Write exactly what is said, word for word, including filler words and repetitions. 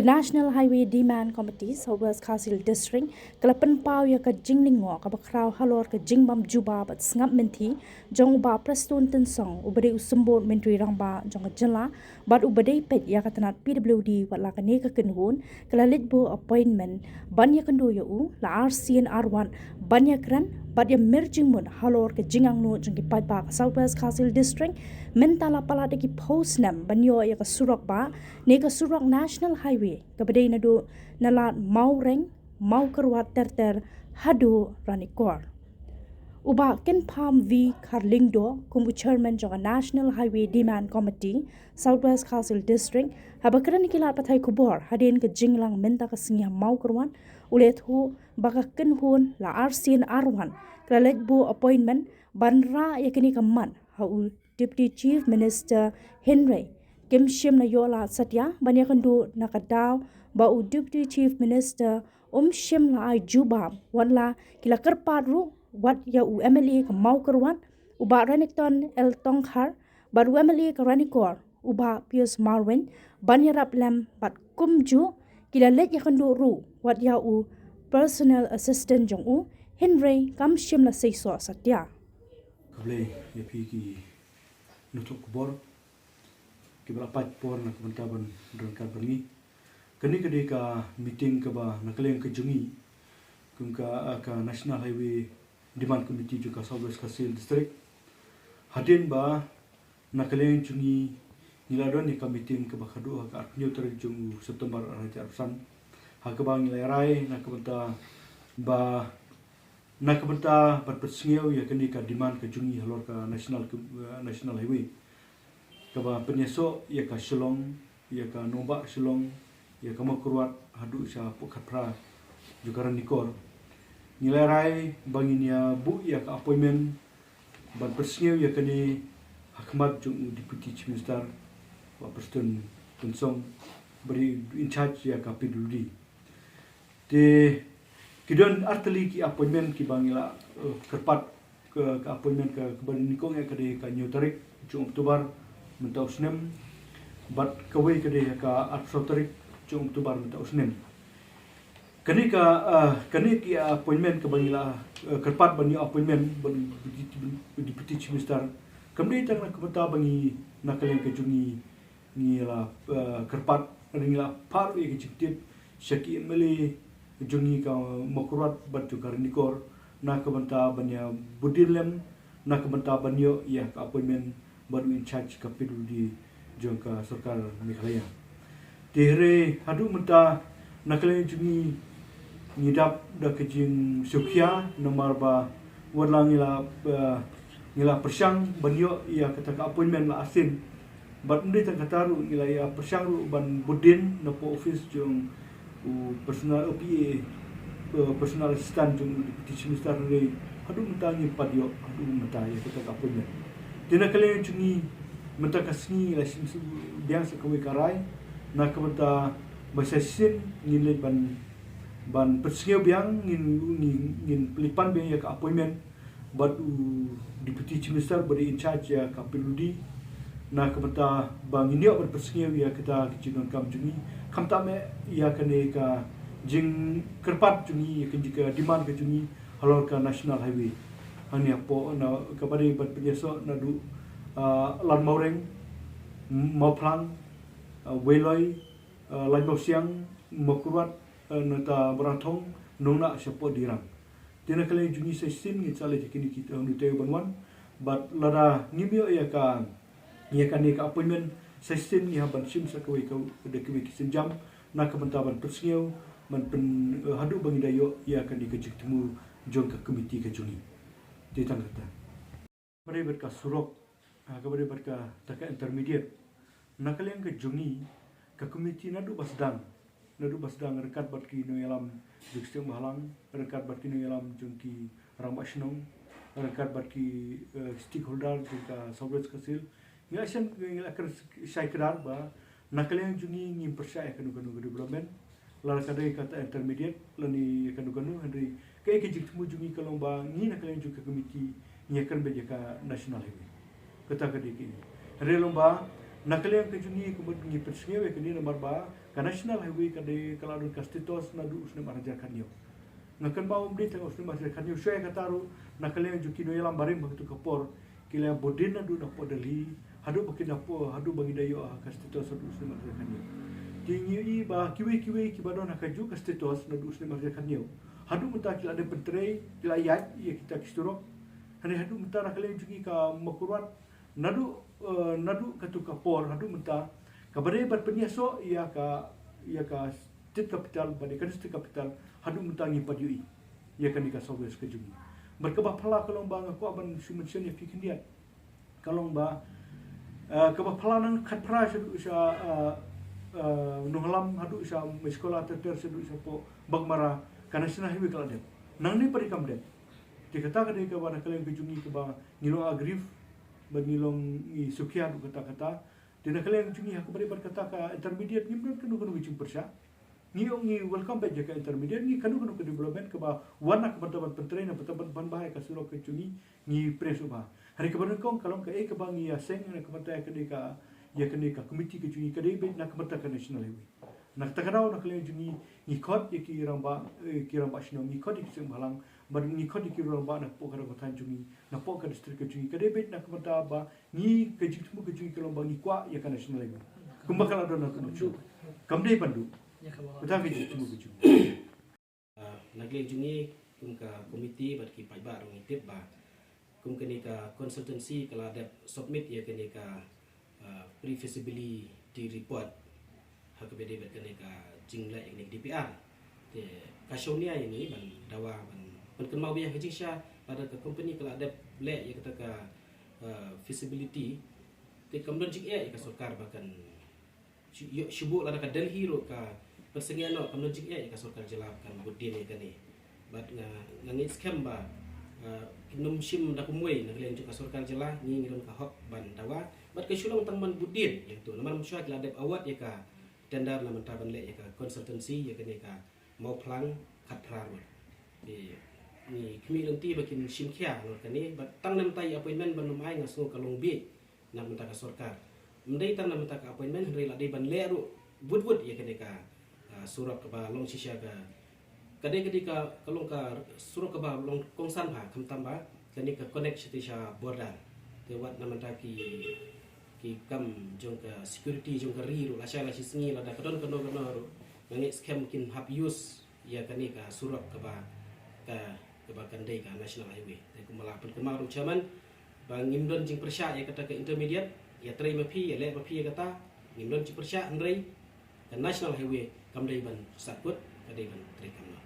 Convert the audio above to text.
National Highway Demand Committee South West Khasi Hills District ka la pynpaw ïa ka jinglyngngoh kaba khraw halor ka jingbym jubab bad sngap mynthi jong u Bah Prestone Tynsong, uba dei u Symbud Myntri Rangbah jong ka jylla bad uba dei peit ïa ka tnat P W D, wat la kane ka kynhun ka la leit buh appointment ban ïakynduh ïa u la arsien arwat ban ïakren bad ïamir jingmut halor ka jingangnud jong ki paidbah ka South West Khasi Hills District. Mynta la palat da ki phew snem ban ïoh ïa ka surok bah ne ka surok National Highway kaba dei naduh na lad Mawreng, Mawkyrwat ter ter haduh Ranikor. U Bah Kynpham V Kharlyngdoh kum u chairman jong ka National Highway Demand Committee South West Khasi Hills District, haba kren ïa ki lad pathai khubor hadien ka jingïalang mynta ka sngi ha Mawkyrwat, u la ïathuh ba ka kynhun la arsien arwat ka la leit buh appointment ban rah ïa kane ka mat ha u Deputy Chief Minister, hynrei kim shym la ïoh lad satia ban ïakynduh na ka daw ba u Deputy Chief Minister um shym la ai jubab, wat la ki la kyrpad ruh wat ïa u M L A ka Mawkyrwat, u Bah Renikton L Tongkhar, bad u M L A ka Ranikor, u Bah Pius Marwein, ban ïarap lem bad kumjuh ki la leit ïakynduh ruh wat ïa u personal assistant jong u, hynrei kam shym la seisoh satia. Khublei ïa phi ki nongthoh khubor kiba la pait por na ka bynta ban ryngkat bad ngi. Kane ka dei ka meeting kaba na ka liang ka jong ngi kum ka, ah, ka National Highway Demand Committee jong ka South West Khasi Hills District. Hadien ba na ka liang jong ngi ngi la don ïa ka meeting kaba khadduh ha ka arphew tarik jong u September arhajar arphew san, ha kaba ngi la rai na ka bynta ba na ka bynta ban pynsngew ïa kane ka demand ka jong ngi halor ka national, eh, national highway kaba pynïasoh ïa ka Shillong, ïa ka nongbah Shillong, ïa ka Mawkyrwat haduh sha Pukhatphra jong ka Ranikor. Ngi la rai ba ngin ïa buh ïa ka appointment ban pynsngew ïa kane ha khmat jong u Deputy Chief Minister, Bah Prestone Tynsong, ba dei in charge ïa ka P W D. Te ki don artylli ki appointment kiba ngi la, eh, kyrpad, ka, ka appointment ka, kaba nyngkong ïa ka dei ka hynñiew tarik jong October mynta u snem, bad kawei ka dei ka arphew tarik jong October mynta u snem. Kane ka, eh, kane ki appointment kaba ngi la, eh, kyrpad ban ïoh appointment bad u Deputy, Deputy Chief Minister, kam dei tang na ka bynta ba ngi na ka liang ka jong ngi ngi la, eh, kyrpad, ngi la phah ïa ka jingtip sha ki M L A jong ngi ka Mawkyrwat bad jong ka Ranikor na ka bynta ban ïa bud dien lem na ka bynta ban ïoh ïa ka appointment bad u in charge ka P W D jong ka sorkar Meghalaya. Te hynrei haduh mynta na ka liang jong ngi ngi dap da ka jingsngewkhia namar ba wat la ngi la, eh, ngi la pyrshang ban ïoh ïa kata ka appointment la arsien. Bad ym dei tang kata ruh ngi la ïa pyrshang ruh ban bud dien na post office jong u personal, u P A, eh, personal assistant jong u Deputy Chief Minister, hynrei haduh mynta ngim pat ïoh haduh mynta ïa kata ka appointment. Te na ka liang jong ngi mynta ka sngi ngi la shim biang sa kawei ka rai na ka bynta ba sa shisien ngin leit ban, ban pynsngew biang, ngin, ngin, ngin pynleit pan biang ïa ka appointment bad u Deputy Chief Minister ba dei in charge ïa ka P W D na ka bynta ba ngin ïoh ban pynsngew ïa kata ka jingdonkam jong ngi, khamtam eh ïa kane ka jingkyrpad jong ngi, ïa kane ka demand ka jong ngi halor ka National Highway. Hangne hapoh na kaba dei ban pynïasoh naduh, ah, Lad Mawreng, Mawphlang, ah, Weiloi, ah, Laitmawsiang, Mawkyrwat, ah, nangta Mawrangthong, Nongnah shapoh Diram. Te na ka liang jong ngi sa shisien ngin sa leit ïa kine ki, eh, hynñiew tarik ban wan. Bad lada ngim ïoh ïa ka, ïa kane ka appointment, sa shisien ngi hap ban shim sa kawei ka, da kawei ki sienjam na ka bynta ban pynsngew, ban pyn, eh, haduh ba ngi da ïoh ïa kane ka jingthmu jong ka komiti ka jong ngi. Te tang kata. Kaba dei bad ka surok, ah, kaba dei bad kata ka intermediate. Na ka liang ka jong ngi, ka komiti naduh ba sdang, naduh ba sdang ryngkat bad ki nongïalam jong ki seng bhalang, ryngkat bad ki nongïalam jong ki rangbah shnong, ryngkat bad ki, eh, stakeholder jong ka South West Khasi Hills. Ngi la shem, ngi la kren shai kdar ba na ka liang jong ngi ngim pyrshah ïa kano kano ka development. Lada ka dei kata intermediate lane kano kano, hynrei kaei ka jingthmu jong ngi ka long ba ngi na ka liang jong ka komiti ngi ïa kren beit ïa ka National Highway. Kata ka dei kaei. Hynrei long ba Na ka liang ka jong ngi kumba ngi pynsngew ïa kane namar ba ka National Highway ka dei ka la don ka status naduh u snem ar hajar khatñiew. Nga kynmaw ym dei tang u snem ar hajar khatñiew, shuwa ïa kata ruh na ka liang jong ki nongïalam barim ha katu ka por ki la ïabud dien naduh napoh Delhi haduh ba ki napoh, haduh ba ngi da ïoh ha ka status haduh u snem ar hajar khatñiew. Te ngi ïohi ba kiwei kiwei kiba don ha kajuh ka status naduh u snem ar hajar khatñiew, haduh mynta ki la dep pyntrei, ki la ïaid ïa kita ki surok. Hangne haduh mynta na ka liang jong ngi ka Mawkyrwat, naduh, eh, naduh katu ka por haduh mynta, kaba dei ban pynïasoh ïa ka, ïa ka state capital bad ïa ka district capital, haduh mynta ngim pat ïohi ïa kane ka survey ka jong ngi. Bad kaba phylla ka long ba nga kwah ban shu mention ïa phi khyndiat, ka long ba, eh, kaba phylla nang khatphra shaduh sha, eh, eh, nongïalam haduh sha mei skula ter ter shaduh shapoh Baghmara, ka National Highway ka la dep. Nangne pat kam dep. Te kata ka dei kaba na ka liang ka jong ngi kaba ngi long aggrieved bad ngi long, ngi sukhiat haduh katta katta. Te na ka liang jong ngi ha kaba ïadei bad kata ka intermediate ngim don kano kano ka jingpyrshah. Ngi ong ngi welcome back ïa ka intermediate, ngi kano kano ka development kaba wan na ka bynta ban pyntrei, na ka bynta ban, ban bha ïa ka surok ka jong ngi, ngi pyrshah bha. Hynrei kaba nyngkong ka long kaei kaba ngi ïaseng na ka bynta ïa kane ka, ïa kane ka committee ka jong ngi ka dei beit na ka bynta ka National Highway. Na kata ka daw na ka liang jong ngi, ngi khot ïa ki rangbah, eh, ki rangbah shnong, ngi khot ïa ki seng bhalang, bad ngi khot ïa ki rangbah napoh ka dong ka thaiñ jong ngi, napoh ka district ka jong ngi, ka dei beit na ka bynta ba ngi, ka jingthmu ka jong ngi ka long ba ngi kwah ïa ka National Highway. Kumba ka la don na ka Mawkyrwat. Kam dei ban duh. Kata ka jingthmu ka jong ngi. Ah, na ka liang jong ngi kum ka committee bad ki paidbah ruh ngi tip ba kum kane ka consultancy ka la dep submit ïa kane ka, ah, pre-feasibility report ha kaba ïadei bad kane ka jingleh ïa kane ka D P R. Te ka shong nia ïa ngi ban dawa ban, ban pynkynmaw biang ha jingshisha lada ka company ka la dep leh ïa kata ka, ah, feasibility, te kam don jingeh ïa ka sorkar ba kan shu-, ïoh shu buh lada ka Delhi ruh ka pynsangeh noh, kam don jingeh ïa ka sorkar jylla ba kan bud dien ïa kane. Bad nga, nga ngeit skhem ba, ah, kin ym shim da kumwei na ka liang jong ka sorkar jylla, ngi ngi don ka hok ban dawa. Bad ka shu long tang ban bud dien ïa katu. Namar mynshuwa ki la dep award ïa ka tender na mynta ban leh ïa ka consultancy ïa kane ka Mawphlang Khatphra Road. Te ngi khmih lynti ba kin shim khia halor kane, bad tang na mynta ïa appointment ban ym ai nga sngew ka long bieit na ka bynta ka sorkar. Ym dei tang na ka bynta ka appointment, hynrei la dei ban leh ruh wut wut ïa kane ka, ah, surok kaba long shisha ka, ka dei, ka dei ka, ka long ka surok kaba long kongsan bha, khamtam ba kane ka connect shatei sha border. Te wat na ka bynta ki, ki kam jong ka security jong ka ri ruh, lashai lashisngi lada ka don kano kano ruh, nga ngeit skhem kin hap use ïa kane ka surok kaba, ka, kaba kan dei ka National Highway. Te kumba la pynkynmaw ruh Chairman ba ngim don jingpyrshah ïa kata ka intermediate, ïatrei ma phi, ïaleh ma phi ïa kata, ngim don jingpyrshah, hynrei ka National Highway kam dei ban satkut, ka dei ban treikam noh.